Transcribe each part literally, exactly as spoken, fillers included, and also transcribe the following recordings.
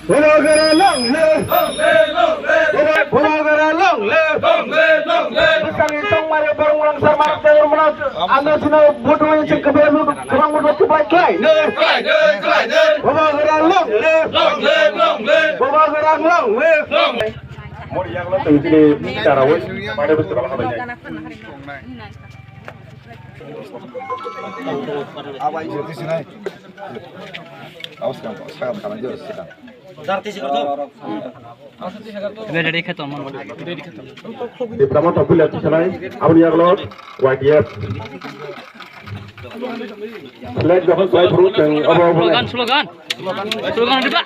Bubagra long live! Bubagra long live! Bwskango tongmani borok mwnang sa manok tei mwnang ano chwngno vote rwmani chwng kwbangma vote kwbang vote kwplai khlai. Bubagra long live! Bubagra long live! Mori yaklo tong chini tarawi pada betul apa. Tipra Motha bulia tisanai, aboni yagulo Y D F. Flag jokhon kwlai phuru chwng obo obo. Slogan, slogan. Slogan diba?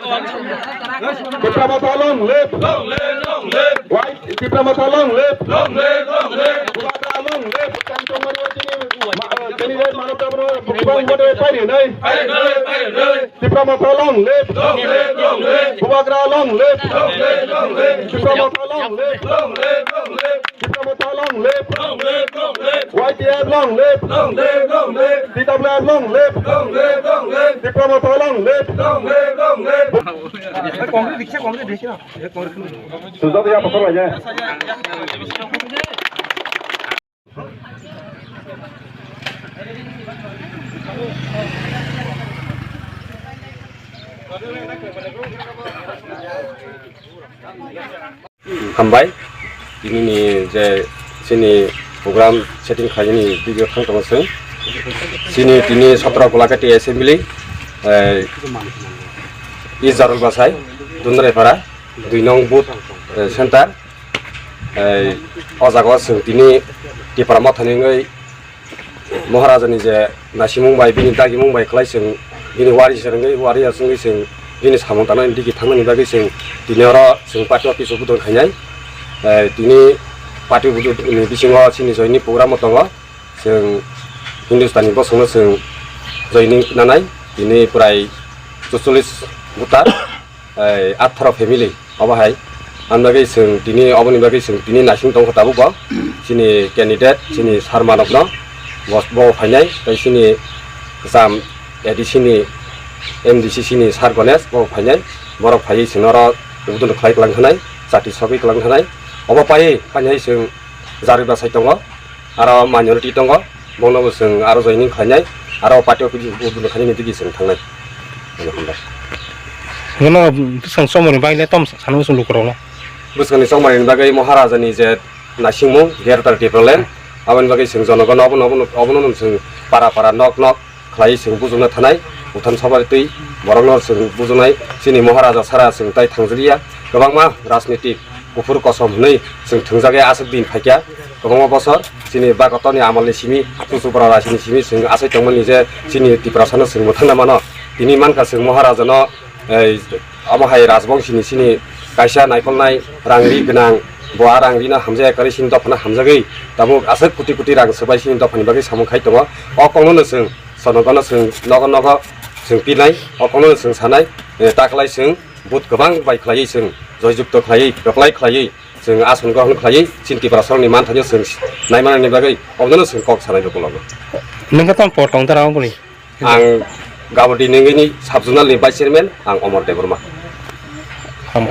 Tipra Motha long live. Long live, long live. White Tipra Motha long live. Long live, long live. Bubagra long live. Tang tongmani chini ma-, chini Manok Tabro bubagra vote pai rinai. Pai rinai, pai rinai. Tipra Motha long live! Long live, long live! Bubagra long live! Long live, long live! Tipra Motha long live! Long live, long live! Tipra Motha long live! Long live, long live! Y T F long live! Long live, long live! T W F long live! Long live, long live! Tipra Motha long live! Long live, long live! Sujata ya pasal aja. Hambai, tini ni je chini program setting khaini video thang tong sing. Chini tini sotro Golagati Assembly, eh, East Jarul Basai, Dundraipara, dui nong booth, eh, center. Ei, o jaga o chwng tini Tipra Mothani wngwi Maharajani je naisingmung bai, bini dagimung bai khlai chwng bini wari se rwngwi, wari ya chwngwi chwng bini samung tangnani digi thangnani bagwi chwng tini oro chwng party office o budon khainai. Ei, tini party budon ni bisingo chini joining program o tongo. Chwng Hindustani bosongno chwng joining nanai, tini prai chuchollis voter. Ei, atharo family obo hai. Ang bagwi chwng tini, oboni bagwi chwng tini naising tongkha tabuk bo. Chini candidate, chini sir manokno bo, bo phainai, tei chini kwcham A D C ni, M D C C ni sir Ganesh bo phainai. Borok phaiwi chwng oro udun khlai kwlang thanai, chati sogwi kwlang thanai. Obo pai, painai chwng Jarui Basai tongo. Aro minority tongo, bono bo chwng aro joining khlainai, aro party office bo, bo khainani digi chwng thangnai. Bono hwnbai. Bono bwskang chongmani bagwi le tom sanwi chwng lukurokno. Bwskangni chongmani bagwi Maharajani je naisingmung, Greater Tipraland, aboni bagwi chwng jonogono obono, obono, obono chwng para para nok nok khlai chwng bujokna thanai, Uthan Sabha twi borokno chwng bujoknai, chini Maharaja sara chwng tai thangjaliya, kwbangma rajnitik kuphur kosom hwnwi chwng thwngjagwi aswk din phaikha, kwbangma bosor chini Bhagotoni amalni simi, Chuchubra Raisini simi chwng aswk tongmani je chini Tiprasano chwng mwthangna mano. Tini mankha chwng Maharajano, ei, omo hai Rajbongsini chini kaisa naikolnai rang ri gwnang, bo a rang rino hamjaya kwrwi chini dophano hamjagwi tabuk aswk koti koti rang swbai chini dophani bagwi samung khai tongo. O kokno chwng Sono gano chwng nogo nogo chwng pinai, o kokno chwng sanai, eh, taklai chwng vote kwbang bai khlaiwi chwng joyjukto khlaiwi, kwplai khlaiwi chwng ason grohon khlaiwi chini Tiprasarokni manthaino chwng naimanani bagwi obono chwng kok sanai rw ukulokno. Nwng khe tamo por tong tara oboni? Ang Gabodi Nengini sub-zonal ni vice chairman, ang Omor Debbarma.